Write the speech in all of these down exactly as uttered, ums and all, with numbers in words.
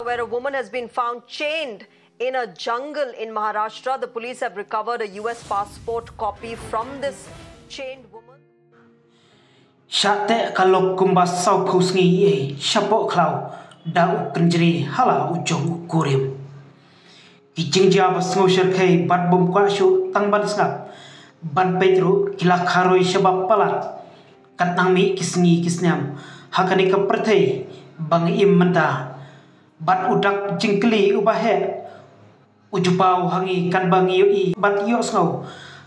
Where a woman has been found chained in a jungle in Maharashtra. The police have recovered a U S passport copy from this chained woman. Shah teh ka lok kumba saw phew sngi ei shapoh khlaw da u kynjri ha la u jong u kurim. Ki jingjia ba sngew shyrkhei bad bym kwah shuh tang ban sngap ban peit ruh ki la kharoi sha ba palat. Kat nang mih ki sngi ki snem ha kane ka pyrthei ba nga im mynta bad u dak jingkylli uba heh u ju paw ha ngi katba ngi ïohi bad ïohsngew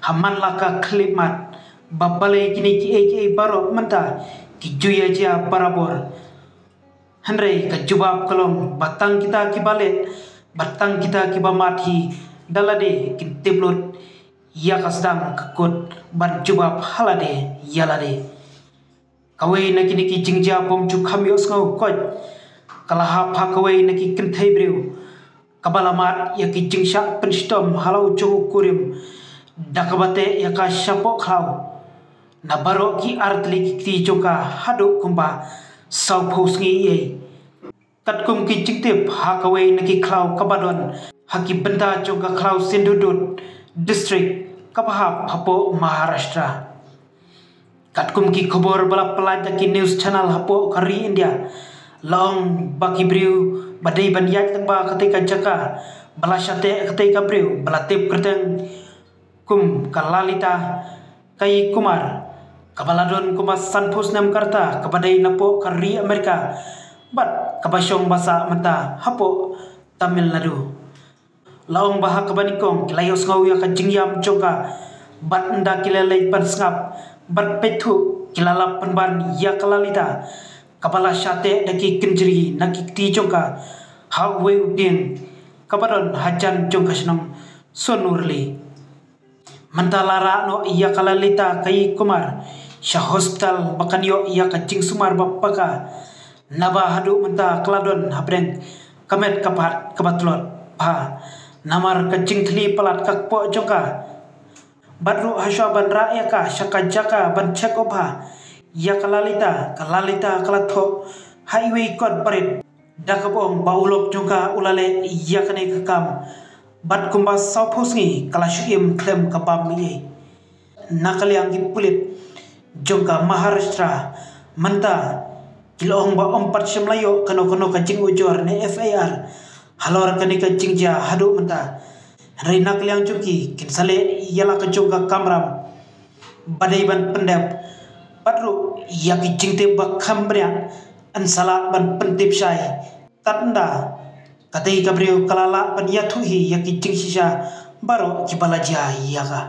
ha man la ka khyllipmat ba balei kine kiei kiei baroh mynta ki ju ïa jia barabor. Hynrei ka jubab ka long ba tang kita kiba leh bad tang kita kiba mad hi da lade kin tip lut ïa ka sdang ka kut ban jubab ha lade ïa lade. Kawei na kine ki jingjia bym ju kham ïohsngew koit ka la hap ha kawei na ki kynthei briew kaba la mad ïa ki jingshah pynshitom ha la u jong u kurim da kaba teh ïa ka shapoh khlaw na baroh ki artylli ki kti jong ka haduh kumba saw phew sngi ei. Katkum ki jingtip ha kawei na ki khlaw kaba don ha ki bynta jong ka khlaw Sindhudurg district kaba hap hapoh Maharashtra. Katkum ki khubor ba la pyllait da ki news channel hapoh ka ri India la ong ba ki briew ba dei ban ïaid lyngba katei ka jaka ba la shah teh katei ka briew ba la tip kyrteng kum ka Lalita Kai Kumar kaba la don kumba san phew snem ka rta kaba dei napoh ka ri Amerika bad kaba shong ba sah mynta hapoh Tamil Nadu. La ong ba ha kaba nyngkong ki la ïohsngew ïa ka jingïam jong ka bad ynda ki la leit ban sngap bad peit thuh ki la lap pynban ïa ka Lalita kaba la shah teh da ki kynjri na ki kti jong ka ha uwei u dieng kaba don hajan jong ka shnong Sonurli. Mynta la rah noh ïa ka Lalita Kai Kumar sha hospital ba kan ïoh ïa ka jingsumar ba paka naba haduh mynta ka la don hapdeng ka met ka phad kaba tlot bha namar ka jingthli palat ka kpoh jong ka. Bad ruh hashwa ban rah ïa ka sha ka jaka ban check up ha ïa ka Lalita ka Lalita ka la thoh ha iwei kot barit da kaba ong ba u lok jong ka u la leh ïa kane ka kam bad kumba saw phew sngi ka la shu im khlem ka bam ei. Na ka liang ki pulit jong ka Maharashtra mynta ki la ong ba ym pat shym la ïoh kano kano ka jingujor ne F I R halor kane ka jingjia haduh mynta. Hynrei na ka liang jong ki kin sa leh ïa la ka jong ka kamram ba dei ban pyndep bad ruh ïa ki jingtip ba kham bniah yn sa lah ban pyntip shai. Tat ynda katei ka briew ka la lah ban ïathuh hi ïa ki jingshisha baroh kiba la jia ïa ka.